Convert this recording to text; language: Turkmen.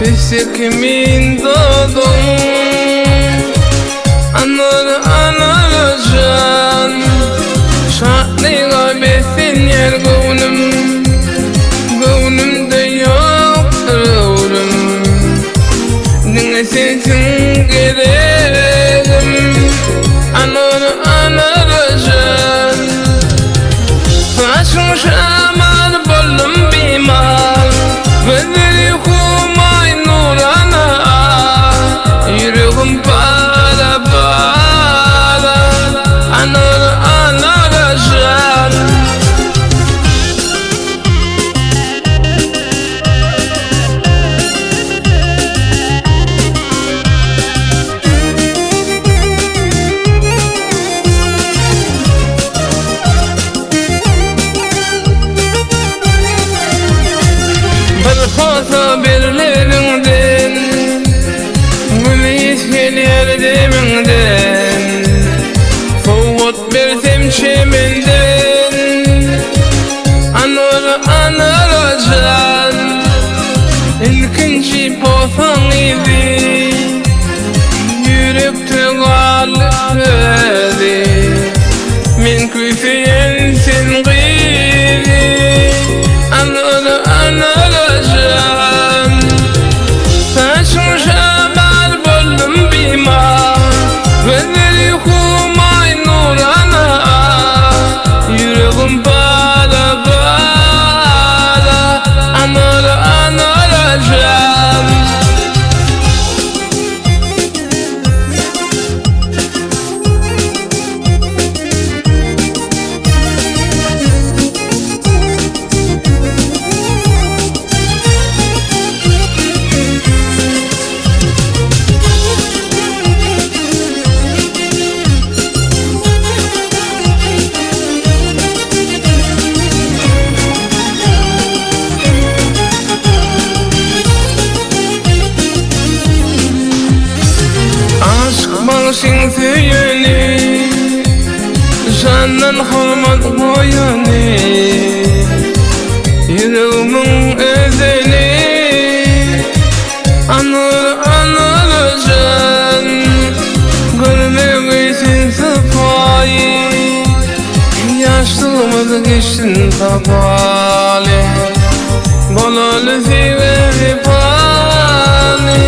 Pisse kimin doğdun Anar anar jan Şatlyga beslenýär göwnüm Göwnümde ýokdur öwrüm Diňe sensiň geregim Anar anar jan Saçyň şamal boldum bimar Gözleri humaý nurana Ýüregim para para Anar anar jan. Bir posa bir lebiňden Gül ys gelýär demiňden Sowgat bersem çemenden Anar anar jan Ilkinji posaň yzy Ýürekde galdy özi Men küýseýän sen gyzy Anar anar jan Saçyň şamal boldum bimar Gözleri humaý nurana Ýüregim para para Anar anar jan. Aşk bagşyň söýeni, Jandan hormat goýany, Ýüregimiň özeni, Anur, Anur jan, Görmegi sen sypaýy, Ýaşlygymyz geçsin sapaly, Bolaly söýgä wepaly.